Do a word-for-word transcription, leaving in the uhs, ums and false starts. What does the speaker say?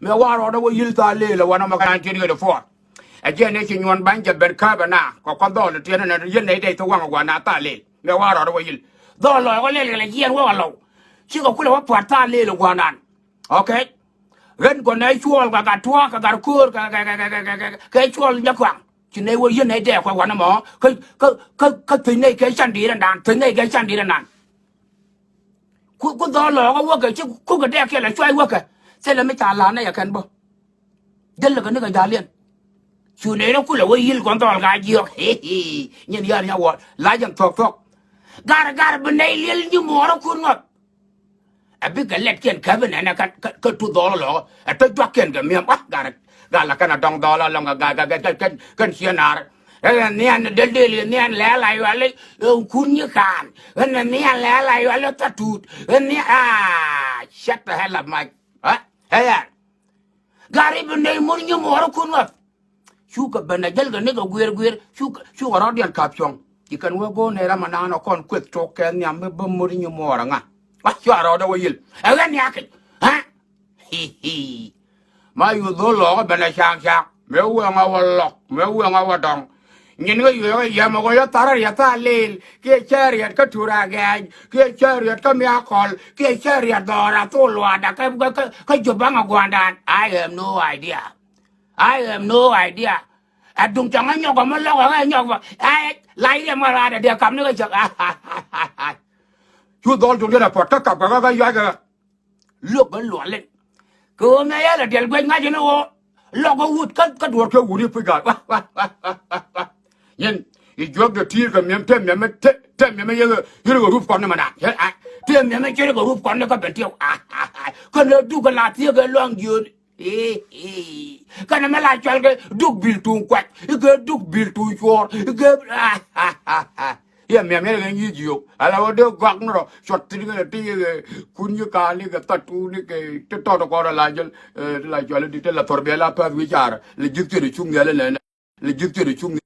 Mëë wa̱a̱ rɔɔdɛ wä yi̱l thaal lëël ɛ wanɛ mɛ kɛ nineteen eighty-four. Ɛ jɛn ëë ci nyuɔn ba̱ny jɛ ben kääpɛ na kɛ kɔn dhɔl tiɛn ɛn yɛn nɛy dɛy thok waŋ ɛ gua̱n na thaal lëël. Mëë wa̱a̱ rɔɔdɛ wä yi̱l. Dhɔl lɔɔk ɛ lɛl kɛ lɛ jiɛn wä ɛ lɔw. Cikɛ kulɛ wä pua̱t thaal lëël ɛ gua̱n nan. Okay. Ɣän kɔn nɛ cuɔl kɛ gat tuɔɔk kɛ gat köör kɛ, kɛ, kɛ cuɔl nyɛ kɔaŋ. Ci nɛy wä yi̱n nɛy dɛɛk kuɛ wanɛ mɔ. Kä, kä, kä, kä thiec nɛy kɛ can di̱i̱t ɛnan, thiec nɛy kɛ can di̱i̱t ɛnan. Ku, ku dhɔl lɔɔk ɛ wäkɛ ci kukɛ dɛɛk kiɛ lɛ cuay wäkɛ. Thilɛ mi ca la̱r nɛy ɛ kɛn bä. Jäl lɛ kɛ ni kɛ ja̱liɛn. Cu nɛy rɔ kulɛ wä yi̱l kɔn dhɔl ka jiɔk. Nyin yar nya wɔ la jɛn thuɔ̱k thuɔ̱k. Gar, gar bi nɛy liɛl nyimuɔɔrä kun ŋɔth. Ɛ bikɛ lɛtkiɛn käp inɛnɛ kä, kä, kä tuth dhɔl lɔkä. Ɛ te juakiɛn kɛ mi̱em. Ah, gat, gat la kɛn a dɔŋ dhɔl alɔŋ kɛ gat, gat, gat, gat, kɛn, kɛn ciɛ naar. Ɛ nhian del del, nhian lɛl a yuali, ɛ kun nyi kaan. Ɛ nhian lɛl a yuali tha tuut. Ɛ nhian, ah, shut the hell up, Mike. Ɛ, ɛ yɛn. Gari bi nɛy mur nyimuɔɔrä kun ŋɔth. Cukɛ ben a jäl kɛ nikɛ guier guier, cukɛ, cukɛ rɔ̱diɛn ka̱p cuɔ̱ŋ. Ci kɛn wee go̱o̱r nɛy ram anan ɔ kɔn kueth tok kɛ nhiam mi bä mot nyimuɔɔr aŋa. Wa cua rɔɔdɛ wä yi̱l. Ɛ ɣän niakic. Ɛ? Hi, hi. Ma yuth dhol lɔɔk ɛ ben a cak cak. Mëë wëŋ a wä lɔk. Mëë wëŋ a wä dɔŋ. Nyin kä yueekä yɛm ɛ ɣöö yɛ tha̱rä riɛt tha̱a̱ lëël. Kiɛ cä riɛt kä tur a gɛ̈ɛ̈ny. Kiɛ cä riɛt kä mia̱a̱ kɔl. Kiɛ cä riɛt dhɔɔr a thol luaada kä, kä, kä, kä jup baŋ a gua̱a̱ndan. I have no idea. I have no idea. Ɛ duŋ cɔŋ ɛ nyɔk ɛ mi lɔk ɛ ɛ nyɔk bä. Ɛ lac riɛm ɛ raadɛ diɛ kam ni kä cäk. Cu dhɔl duŋ diɛn ɛ puɔt kä kap kɛ kä kä yuac kɛ kä. Luɔk ɛ luɔl in. Kɛ ɣöö mɛ yɛl ɛ diɛl guec ŋa̱c in ɣöö lɔk ɛ wut kä, kä duɔ̱ɔ̱r kɛ wut i̱ puc ga̱a̱k. Nyin i̱ juäk dee ti̱i̱r kɛ mi̱em te mi̱em te, te mi̱em yɛ yɛl kɛ rup kɔn ni mɛ na. Te mi̱em cɛ kɛ rup kɔn ni kä ben tiɛw. Kɛn ɛ duk kɛ la thiek kɛ luaŋ jiööni. Ii, ii. Kɛnɛ mi la cual kɛ duk bil tuŋ kuac, ikɛ duk bil tuŋ cuɔɔr, ikɛ, ah, ah, ah, ah. Yɛ miɛm yɛn kɛ nyic yio̱k. Ala wä dee gɔak ni rɔ cuɔt thi̱n kɛnɛ ti yɛ kɛ kun nyi ka̱a̱ni kɛ thattuuni kɛ ti tɔt kɔn ala jɛl, eh, ti la cual di ti la thɔr biɛl a pa̱th wi̱c car. Lɛ ji̱th ciöt cuŋ nhial inɛnɛ. Lɛ ji̱th ciöt cuŋ